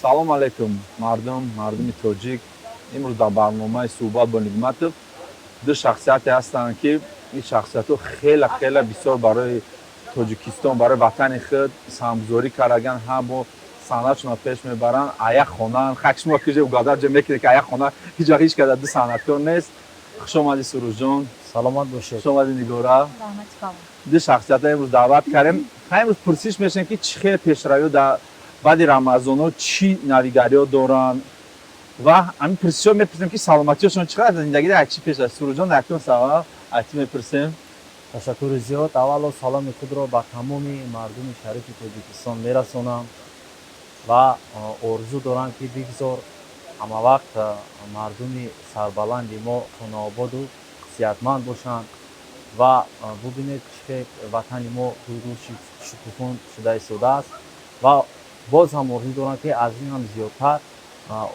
Салом алейкум, мардум, мардуми тоҷик. Имрӯз дар барномаи «Суҳбат бо Нигматов» ду шахсияте ҳастанд, ки ин шахсиятҳо хеле хеле бисёр барои Тоҷикистон, барои ватани худ саҳмгузорӣ кардаган, ҳам бо санъатшонро пеш мебаранд. Аяк хонаанд. Хак шумо киҷа угадар ҷо мекунед, ки аяк хона ҳеҷ вақт ҳеҷ када ду санъаткор нест. Хуш омадӣ, Сурушҷон. Саломат бошед. Хуш омадӣ, Нигора. Ду шахсиятро имрӯз даъват кардем. Имрӯз пурсиш мешавем, ки чӣ хел пешравиҳо дар баъди Рамазонҳо, чӣ навигариҳо доранд, ва ҳамин пурсишҳо мепурсем, ки саломатиҳошон чӣ қадр, зиндагида як чӣ пеш аст. Суруҷон, якум савол аз ту мепурсем. Ташаккури зиёд. Аввало саломи худро ба тамоми мардуми шарифи Тоҷикистон мерасонам ва орзу дорам, ки бигзор ҳамавақт мардуми сарбаланди мо хонаободу сиҳатманд бошанд ва бубинед, чӣ хел ватани мо гулгул шукуфон шуда истодааст, ва боз ҳам орзу дорам, ки аз ин ҳам зиёдтар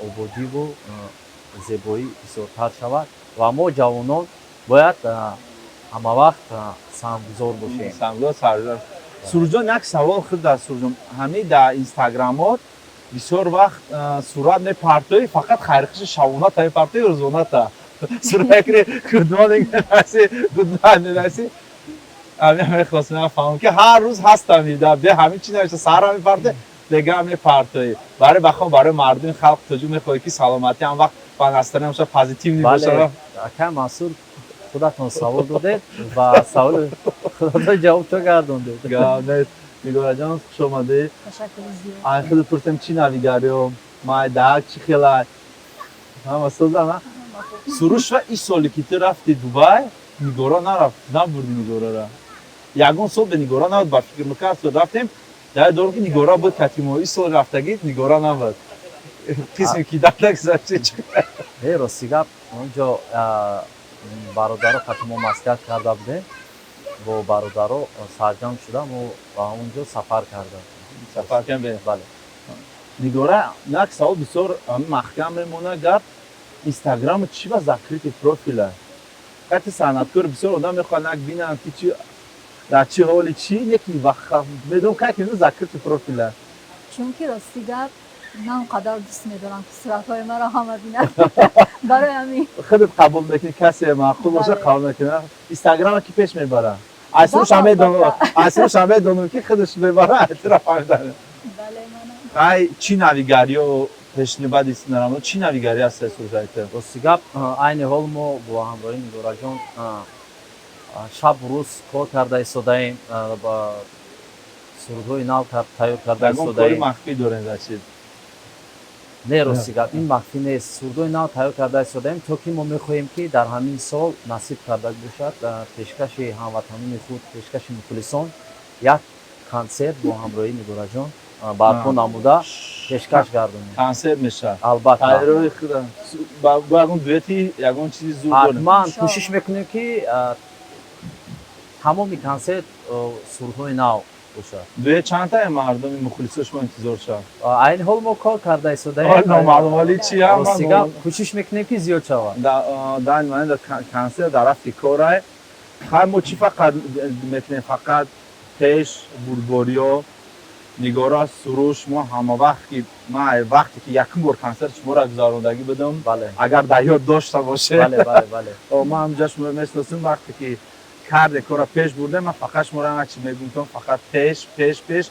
ободиву зебоӣ бисёртар шавад ва мо, ҷавонон, бояд ҳамавақт саҳмгузор бошем. Саҳмгузор саргузор. Суруҷон, як савол худ аз Суруҷон. Ҳамин дар Инстаграмот бисёр вақт сурат мепартоӣ, фақат хайрхуши шабоната мепартоӣ, рӯзоната сурат good morning менависӣ, good night менависӣ. Ҳамин мехостам фаҳмам, ки ҳар рӯз ҳастам, бе ҳамин чи навишта, саҳара мепартоӣ, дигар мепартоӣ. Барои бахон, барои мардуми халқи тоҷик мехоҳӣ, ки саломатӣ ҳам вақт ба настроение боша, позитивный боша. Ака Мансур, худатон савол додед ва саволи худатон ҷавобчо гардондед. Гап нест. Нигораҷон, хуш омадӣ. Ай худ пурсем, чӣ навигариё, майдаак чӣ хелай, ҳама созана. Суруш, ва ин соле ки ту рафти Дубай, Нигора нарафт, набурди Нигорара. Ягон сол бе Нигора набуд, ба фикр мекард. Рафтем, дар дорам, ки Нигора буд катимо. Ин сол рафтагӣ Нигора набуд, қисме ки датак. Э, рости гап, онҷо бародаро қати мо маслиҳат карда будем, бо бародаро сарҷамъ шуда, мо ба онҷо сафар кардам. Сафар кардем. Бале. Нигора, як савол бисёр маҳкам мемонад гап. Инстаграму чӣ ба закрытый профила? Кати санъаткор бисёр одам мехоҳанд як бинанд, ки чи дар чӣ ҳоли чӣ неки медонам, как закрытый профила. Чунки, рости гап, на он қадар дӯст медорам, ки суратҳои маро ҳама бинанд, барои ҳамин. Худат қабул мекунӣ, касе маъқул боша, қабул мекунӣ. Инстаграма ки пеш мебара? Айсурушам медонам, ки худаш мебара, айтира фаҳмида. Ай чӣ навигариё пешнибади нарамон, чӣ навигарӣ аст, Суржайта? Рости гап, айни ҳол мо бо ҳамроҳи Нигораҷон шабу рӯз кор карда истодаем, ба сурудҳои нав тайёр карда истодаем. Махфӣ дорем, значит? Не, рости гап, ин махфӣ нест. Сурудҳои нав тайёр карда истодаем, то ки мо мехоҳем, ки дар ҳамин сол насиб карда бошад, пешкаши ҳамватанони худ, пешкаши мухлисон як консерт бо ҳамроҳии Нигораҷон барпо намуда, пешкаш гардонем. Консерт мешавад? Албатта. Тайёрои худа бо ягон дуэти, ягон чизи зур дорем? Ҳатман, кӯшиш мекунем, ки тамоми консерт сурудҳои нав бошад. Дуэт чандтае, мардуми мухлисо шумо интизор шавад? Айни ҳол мо кор карда истодаем. Номаълум вале чи? Рости гап, кӯшиш мекунем, ки зиёд шавад. Дар консерт дар рафти корай. Хай, мо чӣ фақат мекунем? Фақат пеш бурдбориё. Нигора, Суруш, мо ҳама вақт ки ман вақте ки якум бор консерт шуморо гузарондагӣ будам, агар дар ёд дошта боше, ман ҳамҷа шуморо мешиносам. Вақте ки карде кора пеш бурдем, ман фақат шуморо як чи мегӯям: фақат пеш, пеш, пеш.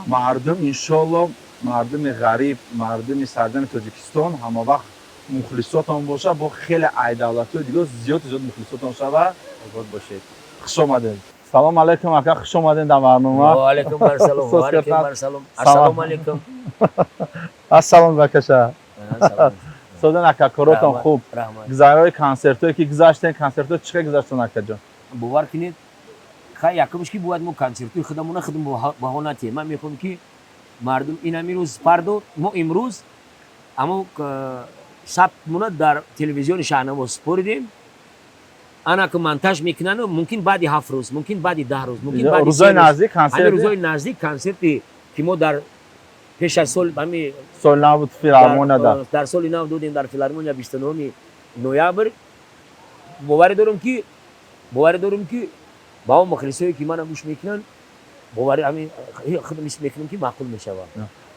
Мардум, иншолло, мардуми ғариб, мардуми сарзамини Тоҷикистон ҳама вақт мухлисотон боша, бо хеле ай давлатҳои дигар зиёд зиёд мухлисотон шава. Обод бошед. Хуш омадед. Салом алейкум, ака, хуш омадед дар барнома. Ваалайкум ассалом. Ваалайкум ассалом. Ассалому алайкум. Ассалом бакаша. Соден, ака, коротон хуб? Гузарои консертҳое ки гузаштен, консертҳо чӣ хел гузаштан, акаҷон? Бовар кунед, хай, якумш ки бояд мо консертҳои худамона худам баҳо натиҳем. Ман мехоҳам, ки мардум ин ҳамин рӯз, фардо мо имрӯз амо сабтмона дар телевизиони Шаҳнавоз супоридем, ана ки монтаж мекунану мумкин баъди 7 рӯз, мумкин баъди 10 рӯз, мумкин баъди рӯзои наздик консерт. Рӯзои наздик консерти, ки мо дар пеш аз сол ҳами соли нав буд, филармония. Дар соли нав додем дар филармония, 29-ми ноябр. Боварӣ дорум, ки ба он мухлисое, ки мана гӯш мекунанд, боварӣ ҳамин худам ҳис мекунам, ки маъқул мешавад.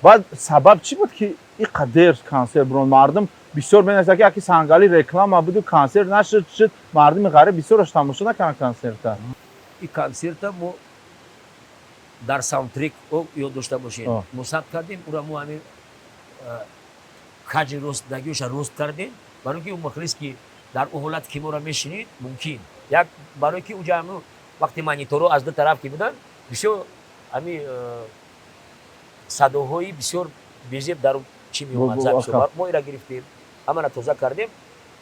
Баъд сабаб чӣ буд, ки ин қадер консерт бурон? Мардум бисёр менависад, ки яки Сангали реклама буду, консерт нашуд, шуд. Мардуми ғариб бисёраш тамошо накард консерта. И консерта мо дар саундтрек ёд дошта бошед, мо сабт кардем ура. Мо ҳамин каҷи рост дагиёша рост кардем, барои ки ӯ мухлис, ки дар ӯ ҳолат ки моро мешинид, мумкин як, барои ки уҷа ҳамн вақте мониторо аз ду тараф ки буданд, бисёр ҳами садоҳои бисёр безеб дар чӣ меомад. Мо ира гирифтем, ҳамара тоза кардем.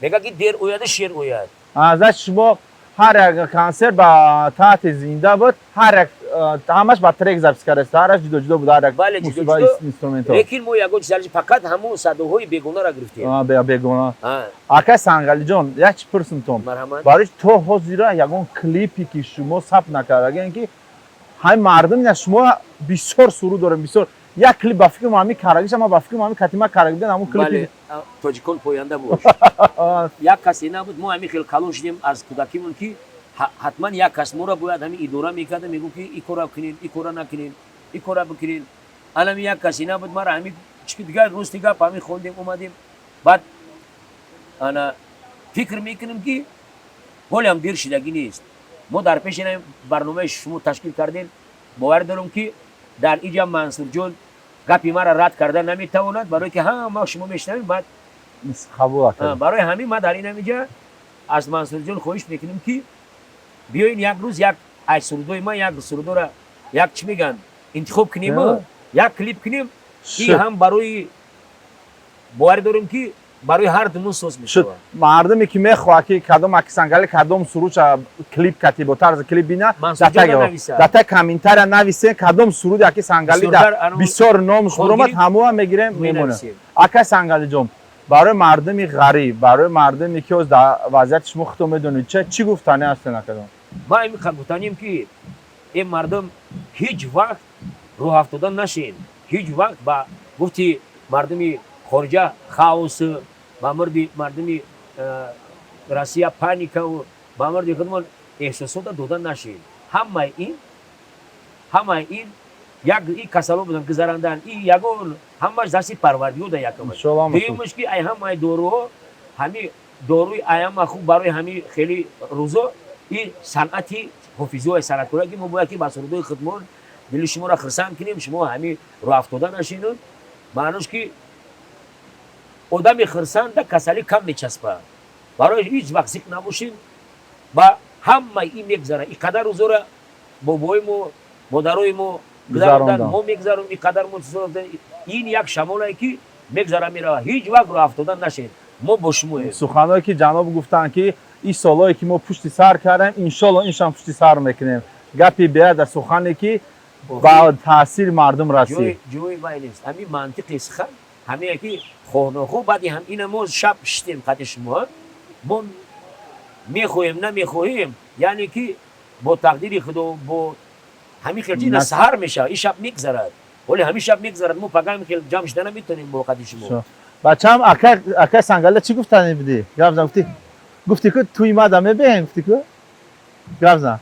Мега ки дер ояду шер ояд. Азаш шумо ҳар як консерт ба таҳти зинда буд, ҳар як ҳамаш ба трек запись кардааст, ҳараш ҷудо ҷудо буд, ҳар як Бале, ҷудо ҷудо, лекин мо ягон чиз, фақат ҳамон садоҳои бегонаро гирифтем. Бегона. Ака Сангалиҷон, як чи пурсимтон. Барои то ҳозира ягон клипе ки шумо сабт накардаген, ки ҳамин мардум ина шумо бисёр суруд дорем, бисёр, як клип ба фикрм ҳамин карагиша, ма ба фикрам ҳамин катима караги буден, ҳамон клипи. Тоҷикон поянда бош. Як касе набуд. Мо ҳамин хел калон шудем аз кӯдакимон, ки ҳатман як кас моро бояд ҳамин идора мекарда, мегуфт ки и кора кунен, и кора накунен, и кора бикунен. Анами як касе набуд мара ҳамин чики. Дигар рости гап, ҳамин хондем, омадем. Баъд ана фикр мекунем, ки ҳолиам дер шидагӣ нест. Мо дар пеши барномаи шумо ташкил кардем. Бовар дорам, ки дар иҷа Мансурҷон гапи мара рад карда наметавонад, барое ки ҳама шумо мешунавед. Баъд барои ҳамин ман дар ин ҳамиҷа аз Мансурҷон хоҳиш мекунем, ки биёин як рӯз як ай сурудои ман як сурудора як чӣ мегӯянд, интихоб кунем, як клип кунем. И ҳам барои боварӣ дорем, ки барои ҳар думон соз мешавад. Мардуме ки мехоҳад, ки кадом аки Сангали кадом сурудша клип кати, бо тарзи клип бина, дар комментария нависен, кадом суруди аки Сангали бисёр номш буромад, ҳамоа мегирем, мемонем. Ака Сангалиҷон, барои мардуми ғариб, барои мардуме ки ҳоз дар вазъияти шумо, худто медонед, чӣ гуфтанӣ ҳастен, акаҷон? Ман ин гуфтанем, ки ин мардум ҳеҷ вақт рӯҳафтода нашен, ҳеҷ вақт ба гуфти мардуми хориҷа хаос, ба мурди мардуми Россия паникаву ба мурди худмон эҳсосота дода нашед. Ҳамаи ин як и касало будан, гузарандан, и ягон ҳамаш дасти Парвардигор якамаш. Дуюмаш, ки ай ҳамаи доруҳо, ҳами доруи аяма хуб барои ҳами хеле рӯзо и санъати ҳофизиҳои санъаткора, ки мо бояд ки ба сурудои худмон дили шуморо хурсанд кунем. Шумо ҳами рӯҳафтода нашину. Маънош, ки одами хурсанда касалӣ кам мечаспад. Барои ҳеҷ вақт зиқ набошем, ба ҳамаи ин мегзара. И қадар рӯзора бобои мо, модарои мо гузарондан, мо мегзарем. И қадар мо ин як шамолае, ки мегзара, мерава. Ҳеҷ вақт рӯҳафтода нашед, мо бо шумоем. Суханҳое ки ҷаноб гуфтанд, ки ин солҳое ки мо пушти сар кардем, иншолло иншам пушти сар мекунем. Гапи беада, сухане ки ба таъсири мардум расид. Ҷои вай нест, ҳамин мантиқи сухан ҳамее, ки хоҳнохоҳ баъди ҳам ина мо шаб шитем қати шумо, мо мехоҳем, намехоҳем, яъне ки бо тақдири Худо, бо ҳамин хел чиз саҳар мешавад, ин шаб мегзарад. Ҳоли ҳамин шаб мегзарад, мо пага ҳамин хел ҷамъ шида наметавонем бо қати шумо. Бачаам, ака Сангалда, чӣ гуфтанӣ будӣ? Гап зан. Гуфтӣ, гуфтӣ ку туи мада мебиҳем, гуфтӣ ку. Гап зан,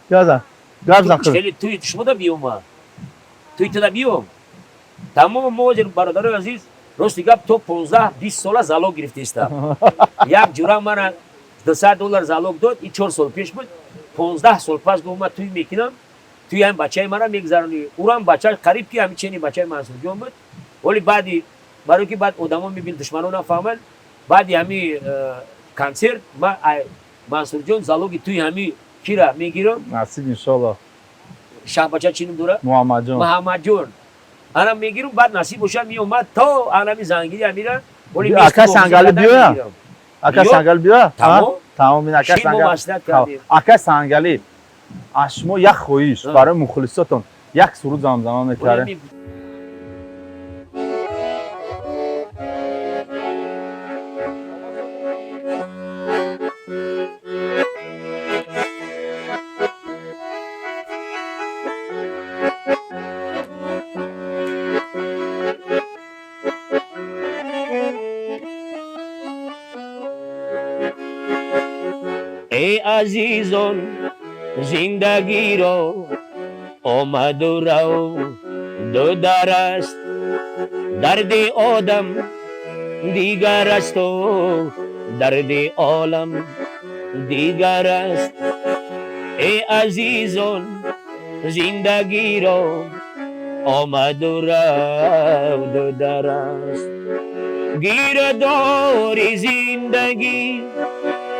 гап зан, гап зан. Хеле туи шумо да биёма, туи туда биём. Тамом, мо ҳозир, бародарои азиз, рости гап, то 15-20 сола залог гирифтестам. Як ҷура мана 200 доллар залог дод, и 4 сол пеш буд. 15 сол пас гуфт: «Ман туй мекунам, туи ҳам бачаи мара мегзаронӣ». Урам бача қариб ки ҳами чени бачаи Мансурҷон буд. Вале баъди, барои ки баъд одамо мебин, душманон нафаҳманд, баъди ҳами консерт ма Мансурҷон залоги туи ҳами кира мегирам. Насиб, иншолло. Шаҳбача чӣ ном дора? Муҳаммадҷон. Муҳаммадҷон ана мегирам. Баъд насиб бошад, меомад то анами зангири амира. Ака Сангали, биёя, ака Сангали, биёя. Тамом, ака Сангали. Ака Сангали, аз шумо як хоҳиш: барои мухлисотон як суруд замзама мекардем. Эй азизон, зиндагиро омаду рав ду дар аст. Дарди одам дигар асту дарди олам дигар аст. Эй азизон, зиндагиро омаду рафту дар аст. Гирдори зиндагӣ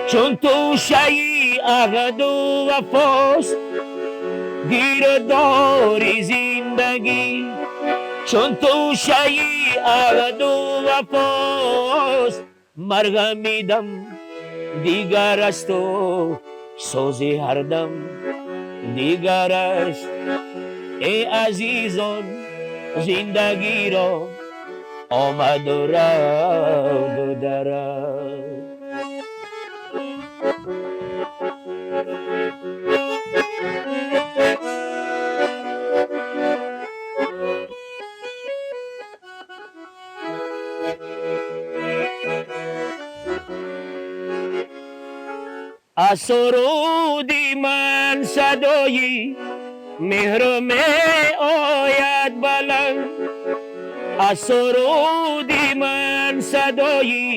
чун тӯшаи аҳду вафост. Гирдори зиндагӣ чун тӯшаи аҳду вафост. Марғами дам дигар асту сози ҳардам дигар аст. Эй азизон, зиндагиро омаду рафту дар аст. Аз суруди ман садои меҳру меояд баланд. Аз суруди ман садои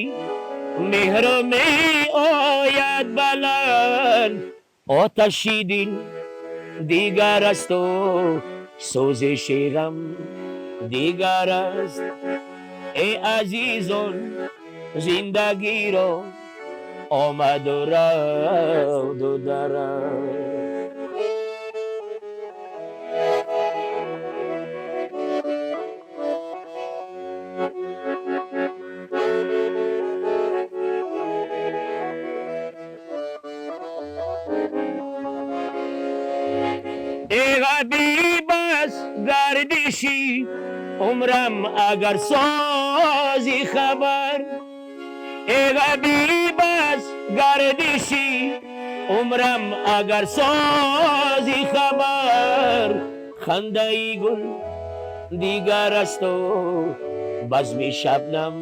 меҳру меояд баланд. Оташи дил дигар асту сӯзиши ғам дигар аст. Эй азизон, зиндагиро омаду рафту дар аст. Эй ҳабиб, аз гардиши умрам агар сози хабар. Эй ҳабиб, аз гардиши умрам агар сози хабар. Хандаи гул дигар асту базми шабнам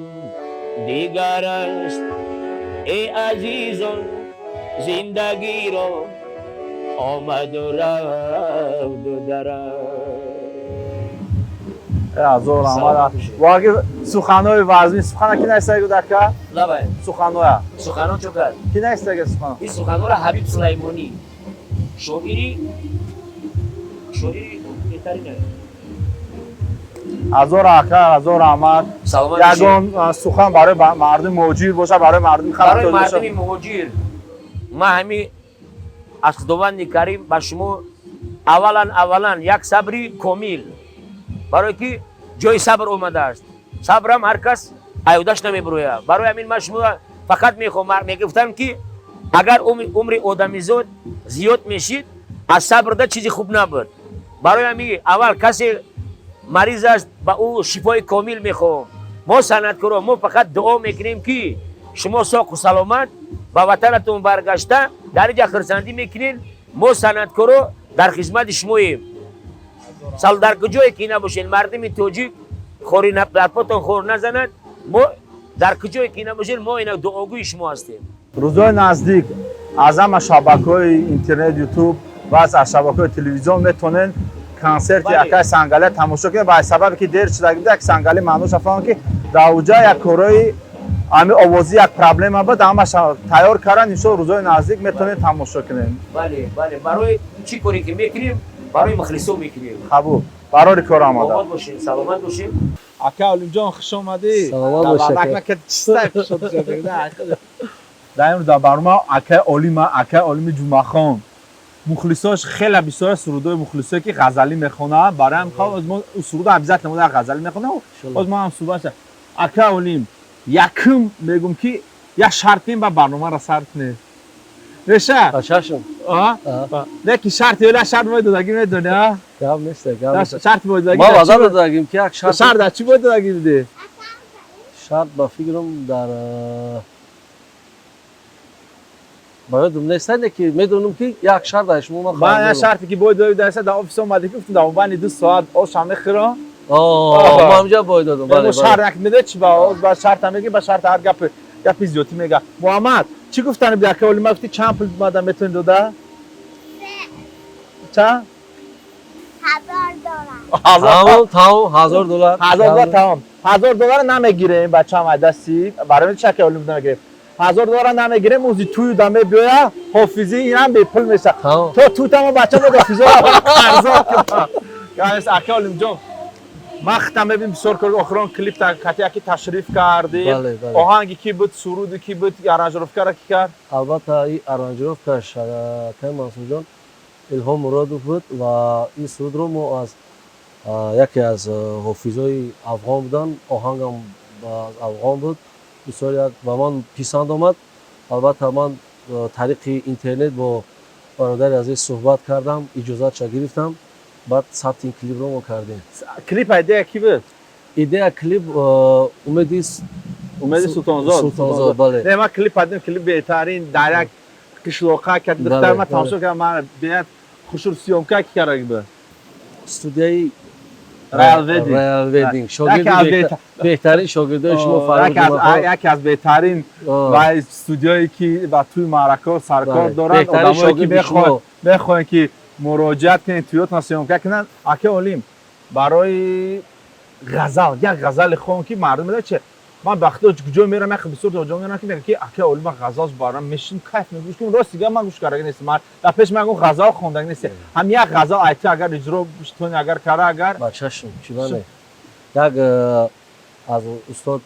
дигар аст. Эй азизон, зиндагиро омаду рафту дар аст. Ҳазор раҳмат. Воқеъ суханои вазмин, сухана ки наистаги дака? Лабай. Суханоя. Сухано чо кард? Ки наистаги сухано? Ин суханора Ҳабиб Сулаймонӣ, шоири беҳтарин. Ҳазор ака, ҳазор раҳмат. Саломат. Ягон сухан барои мардуми муҳоҷир боша, барои мардуми халқ. Барои мардуми муҳоҷир ман ҳами аз Худованди Карим ба шумо аввалан як сабри комил, барое ки ҷои сабр омадааст. Сабрам ҳар кас аюдаш намебирояд. Барои ҳамин ман шумо фақат мехоҳам, мегуфтам ки агар умри одамизод зиёд мешид, аз сабрда чизи хуб набуд. Барои ҳамин аввал касе мариз аст, ба ӯ шифои комил мехоҳам. Мо санъаткоро мо фақат дуо мекунем ки шумо соқу саломат ба ватанатон баргашта дар инҷа хурсандӣ мекунед. Мо санъаткоро дар хизмати шумоем. Сал дар куҷое ки набошед, мардуми тоҷик хори дар потон хор назанад. Мо дар куҷое ки набошед, мо ина дуогӯи шумо ҳастем. Рӯзҳои наздик аз ҳама шабакаҳои интернет, ютуб ва аз шабакаҳои телевизион метавонед консерти акай Сангалия тамошо кунед. Ба сабабе ки дер шуда буд, як Сангали маъноша фаҳмам ки дар уҷа як корҳои ҳами овозӣ як проблема буд, ҳамаша тайёр кардан. Иншоалло рӯзҳои наздик метавонед тамошо кунед. Бале, бале, барои чӣ коре ки мекунем, барои мухлисо мекунем. Қабул. Барори кор омада. Саломат бошед, саломат бошед. Ака Олимҷон, хуш омадӣ. Саломат бошед. Дар имрӯз дар барнома акаи Олима, акаи Олими Ҷумъахон. Мухлисош хеле бисёр сурудои мухлисое ки ғазалӣ мехонанд. Барои ҳам хоҳ мо суруда обязательно мо дар ғазалӣ мехонем. Боз мо ҳам суҳбат шавем. Ака Олим, якум мегум ки як шарт кунем, ба барномаро сар кунем. Реша? Чашм. Не ки шарт ё шарт бояд додагӣ медонӣ, а? Гап нест, гап нест. Шарт бояд додагӣ. Ма ваъда додагим ки як шарт. Шарт дар чӣ бояд додагӣ будӣ? Шарт ба фикрам дар ба ёдам нест, не ки медонам ки як шарт дар шумо ман Ман як шарте ки бояд додагӣ дар дар офис омадӣ, гуфтам дар мобайни 2 соат ошам мехӯрам. Ман ҳамҷа бояд додам. Бале. Шарт як медонӣ чӣ ба шарт ҳам мегӣ, ба шарт ҳар гапи зиёдӣ мега. Муҳаммад, чӣ гуфтани буди ака Олима? Гуфти чанд пул мада метавонӣ дода? Чанд? $1000. Тамом, тамом, $1000. $1000 тамом. $1000 намегирем, бачаам, ай дасти барои чака олим намегирем, $1000 намегирем. Узи тую да мебиёя, ҳофизӣ инам бепул меша. Тамом. То тутама бача мо ҳофизо қарзо. Ака Олимҷон, ман хитам мебинам, бисёр кор. Охирон клип кати яки ташриф кардӣ. Бале, бале. Оҳанги ки буд, суруди ки буд, аранжировка ра ки кард? Албатта, ин аранжировка ш, акай Мансурҷон, Илҳом Муродов буд ва ин сурудро мо аз яке аз ҳофизои афғон будан, оҳангам аз афғон буд, бисёр як ба ман писанд омад. Албатта, ман тариқи интернет бо бародари азиз суҳбат кардам, иҷозатша гирифтам, баъд сабти ин клипро мо кардем. Клип идея ки буд? Идея клип Умеди Умеди Султонзод. Султонзод, бале. Не, ман клип дидем, клип беҳтарин, дар як қишлоқа ки духтар ман тамошо кардам, ман беҳад хушур. Съёмка ки карда буд? Студияи Royal Wedding. Royal Wedding. Яке аз Беҳтарин шогирдои шумо Фаррух Ҷумъахон. Яке аз беҳтарин ва студиое ки ба тӯи маъракаҳо саркор доранд. Беҳтарин Одамое ки шогирди шумо. мехоҳанд ки муроҷиат кунед, туётон съёмка кунанд. Ака Олим, барои ғазал як ғазали хон, ки мардум медонад че. Ман ба худо куҷо мерам, як бисёр ҷо мерам, ки мегӯяд, ки ака Олим, ман ғазал барам мешин, кайф мегӯш кун. Рост дига, ман гӯш кардаги нестам, ман дар пеш ман ғазал хондаги нестем. Ҳам як ғазал айти агар иҷро тони, агар кара, агар Ба чашм, чӣ бане, як аз устод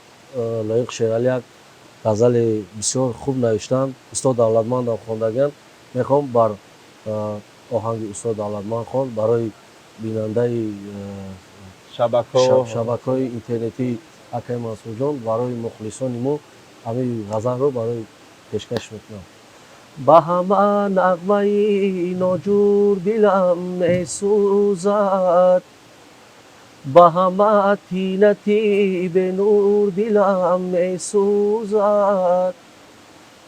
Лоиқ Шералӣ як ғазали бисёр хуб навиштанд, устод Давлатмандам хондагиан. Мехоҳам бар оҳанги устод Давлатманд хон барои бинандаи шабакаҳо. Шабакаҳои интернетии акаи Мансурҷон, барои мухлисони мо ҳамин ғазалро барои пешкаш мекунам. Ба ҳама нағмаи ноҷур дилам месӯзад, ба ҳама тинати бенур дилам месӯзад,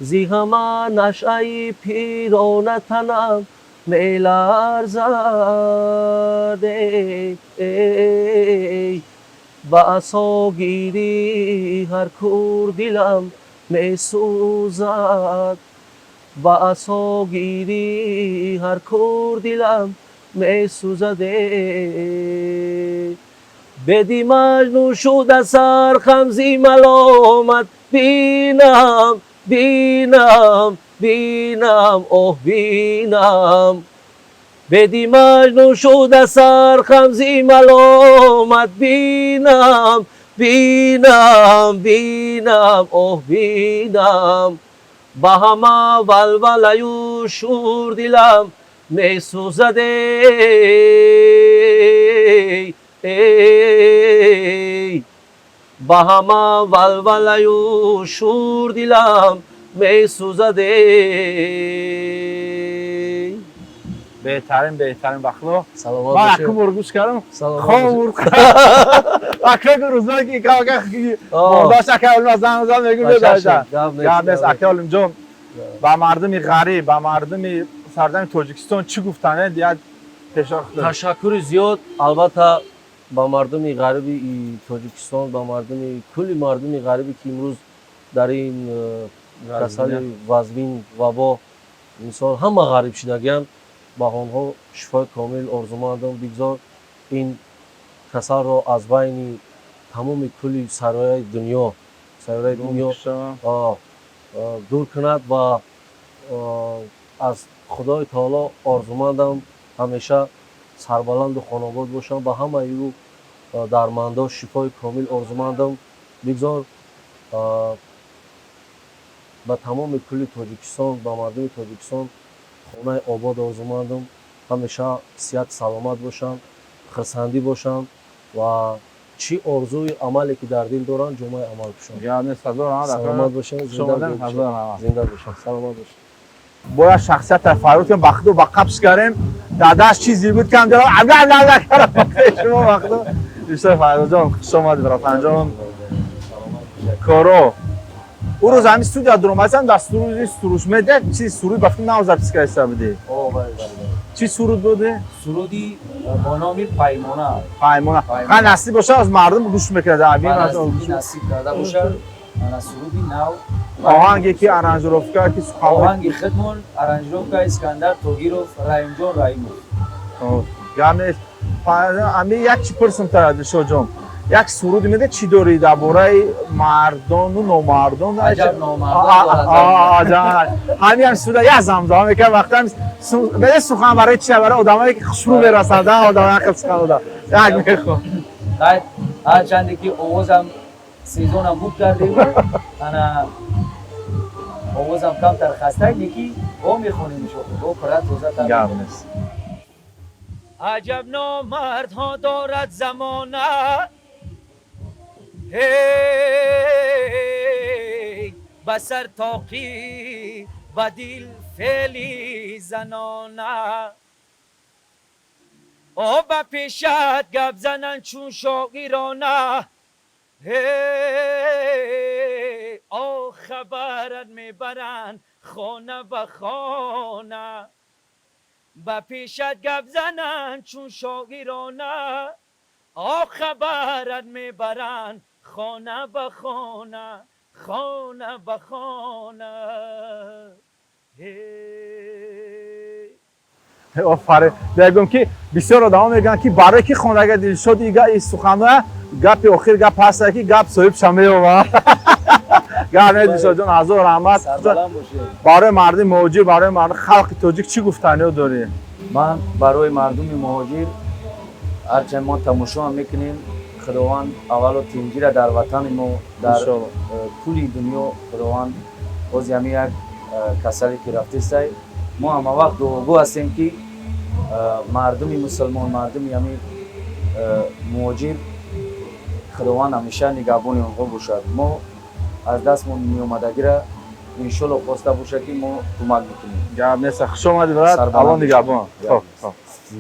зи ҳама нашъаи пирона танам меларзад. Эй, эй, ба асогирии ҳар кур дилам месӯзад, ба асогирии ҳар кур дилам месӯзад. Эй, беди Маҷнун шуда сархамзи маломат бинам, бинам, бинам, оҳ, бинам. Беди Маҷнун шуда сархамзи маломат бинам, бинам, бинам, оҳ, бинам. Ба ҳама валвалаю шур дилам месӯзад. Эй, эй, ба ҳама валвалаю шур дилам месӯзад. Эй. Беҳтарин, беҳтарин, ба худо. Саломат Ман бошед. акум бор гӯш кардам. Саломат Хом бошед. мурқ ака рӯзое ки мондаш, ака Олим занг зад, мегӯ. Гап нест. Гап нест. Ака Олимҷон, ба мардуми ғариб, ба мардуми сарзамини Тоҷикистон чӣ гуфтанед, як пешохт? Ташаккури зиёд, албатта, ба мардуми ғариби Тоҷикистон, ба мардуми кулли мардуми ғарибе, ки имрӯз дар ин касали вазмин, вабо, мисол, ҳама ғариб шудагианд, ба онҳо шифои комил орзумандам. Бигзор ин касалро аз байни тамоми кулли саёраи дунё дур кунад ва аз Худои таоло орзумандам, ҳамеша сарбаланду хонобод бошам. Ба ҳамаи ӯ дармандо шифои комил орзумандам. Бигзор ба тамоми кулли Тоҷикистон, ба мардуми Тоҷикистон хонаи обод орзумандам, ҳамеша сиҳат саломат бошанд, хурсандӣ бошанд ва чӣ орзуи амале ки дар дил доранд, ҷомаи амал пӯшанд. Саломат бошанд, зинда бошанд, саломат бошанд. Бояд шахсията фарёд кунем, ба худо, ба қабс кардем, дадаш чизе буд, кам шумо, ба худо. Бисёр, Фарёдҷон, хуш омадӣ, братанҷон. Коро ӯ рӯз ҳамин студия дуромадам, дар суруди Суруш медиа чи суруд, ба фикр, нав запись карда будӣ. Чӣ суруд буди? Суруди бо номи «Паймона». «Паймона». Ха, насиб боша, аз мардум гӯш мекунад. Насиб карда бошад, ана суруди нав. Оҳанге ки, аранжировка ки, сухан? Оҳанги худмон, аранжировка Искандар Тогиров, Раимҷон Раимов. Гап нест. Ами як чи пурсим та, Дилшодҷон. Як суруд меда, чӣ дорӣ дар бораи мардону номардон? Аҷаб номардон дорад. Ҳамин ҳам суруда як замзама мекард. Вақта беда сухан барои чи, барои одамое ки хушрӯ мерасанд, одам ақл сухан ода як мехон. Ҳарчанде ки овозам сезонам буд кардем, ана овозам камтар хаста, леки бо мехонем, иншоалло, бо пурра тоза. Гап нест. Аҷаб номардҳо дорад замона, ҳей, ба сар тоқӣ, ба дил феъли занона, о ба пешат гап зананд чун шоирона, ҳей, о хабарат мебаранд хона ба хона, ба пешат гап зананд чун шоирона, о хабарат мебаранд хона ба хона, хона ба хона. Ҳей. Офарин. Мегӯям, ки бисёр одамо мегӯянд, ки барои ки хонага Дилшод и суханҳоя. Гапи охир, гап ҳаста, ки гап соҳибша меёвад. Гап не, Дилшодҷон, ҳазор раҳмат. Сарбаланд бошед. Барои мардуми муҳоҷир, барои мардум, халқи тоҷик чӣ гуфтаниё дорӣ? Ман барои мардуми муҳоҷир, ҳарчанд мо тамошо ҳам мекунем, Худованд аввало тинҷира дар ватани мо, дар Иншоалло. Кулли дунё. Худованд боз ҳами як касале ки рафтестай, мо ҳама вақт дуогӯ ҳастем, ки мардуми мусулмон, мардуми ҳами муҳоҷир, Худованд ҳамеша нигаҳбони онҳо бошад. Мо аз дастмон меомадагира, иншолло, хоста бошад, ки мо кӯмак мекунем. Гап нест, хуш омадӣ, брат. Сарбаланд Алло бошед. нигаҳбон. Гап Хоб. нест. Хоб.